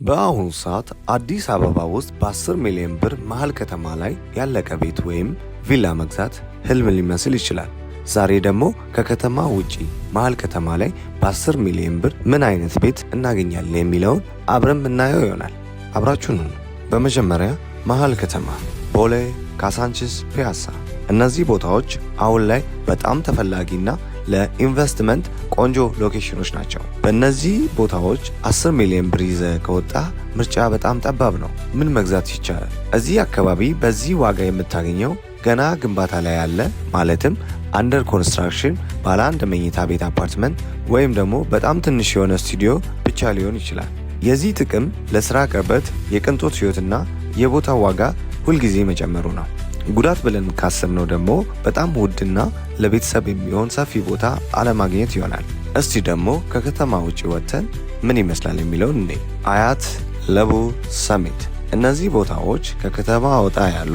በአሁኑ ሰዓት አዲስ አበባ ውስጥ በ10 ሚሊዮን ብር መሃል ከተማ ላይ ያለቀ ቤት ወይም ቪላ መግዛት ህልም ሊመስል ይችላል። ዛሬ ደግሞ ከከተማ ውጪ መሃል ከተማ ላይ በ10 ሚሊዮን ብር ምን አይነት ቤት እናገኛለን የሚለውን አብረን የምናየው ይሆናል። አብራችሁን ሁኑ። በመጀመሪያ መሃል ከተማ ቦሌ፣ ካሳንችስ፣ ፒያሳ እነዚህ ቦታዎች አሁን ላይ በጣም ተፈላጊና ለኢንቨስትመንት ቆንጆ location ኖች ናቸው። በእነዚህ ቦታዎች 10 ሚሊዮን ብር ይዘህ ከወጣህ ምርጫ በጣም ጠባብ ነው። ምን መግዛት ይቻላል? እዚህ አካባቢ በዚህ ዋጋ የምታገኘው ገና ግንባታ ላይ ያለ፣ ማለትም under construction፣ ባለ አንድ መኝታ ቤት አፓርትመንት ወይም ደግሞ በጣም ትንሽ የሆነ ስቱዲዮ ብቻ ሊሆን ይችላል። የዚህ ጥቅም ለስራ ቅርበት፣ የቅንጦት ህይወትና የቦታው ዋጋ ሁልጊዜ መጨመሩ ነው። ጉዳት ብለን ካሰብነው ደግሞ በጣም ውድና ለቤተሰብ የሚሆን ሰፊ ቦታ አለማግኘት ይሆናል። እስቲ ደግሞ ከከተማ ውጭ ወጥተን ምን ይመስላል የሚለውን እኔ አያት፣ ለቡ፣ ሰሚት እነዚህ ቦታዎች ከከተማ ወጣ ያሉ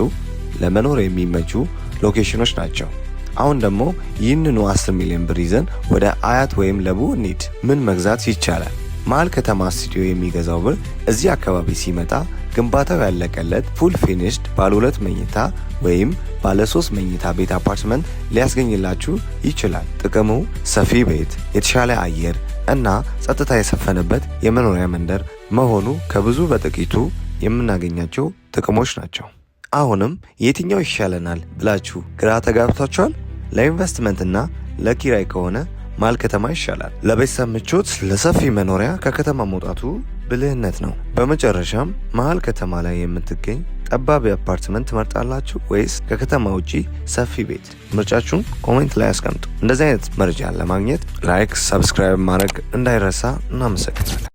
ለመኖር የሚመቹ location ኖች ናቸው። አሁን ደግሞ ይህንኑ 10 ሚሊዮን ብር ይዘን ወደ አያት ወይም ለቡ እንሂድ። ምን መግዛት ይቻላል? መሀል ከተማ ስቱዲዮ የሚገዛው ብር እዚህ አካባቢ ሲመጣ ግንባታው ያለቀለት full finished ባለ ሁለት መኝታ ወይም ባለ ሶስት መኝታ ቤት አፓርትመንት ሊያስገኝላችሁ ይችላል። ጥቅሙ ሰፊ ቤት፣ የተሻለ አየር እና ጸጥታ የሰፈነበት የመኖሪያ መንደር መሆኑ ከብዙ በጥቂቱ የምናገኛቸው ጥቅሞች ናቸው። አሁንም የትኛው ይሻለናል ብላችሁ ግራ ተጋብታችኋል? ለኢንቨስትመንትና ለኪራይ ከሆነ መሀል ከተማ ይሻላል። ለቤተሰብ ምቾት፣ ለሰፊ መኖሪያ ከከተማ መውጣቱ ብልህነት ነው። በመጨረሻም መሀል ከተማ ላይ የምትገኝ ጠባብ አፓርትመንት ትመርጣላችሁ ወይስ ከከተማ ውጪ ሰፊ ቤት? ምርጫችሁን comment ላይ አስቀምጡ። እንደዚህ አይነት መረጃ ለማግኘት like፣ subscribe ማድረግ እንዳይረሳ። እናመሰግናለን።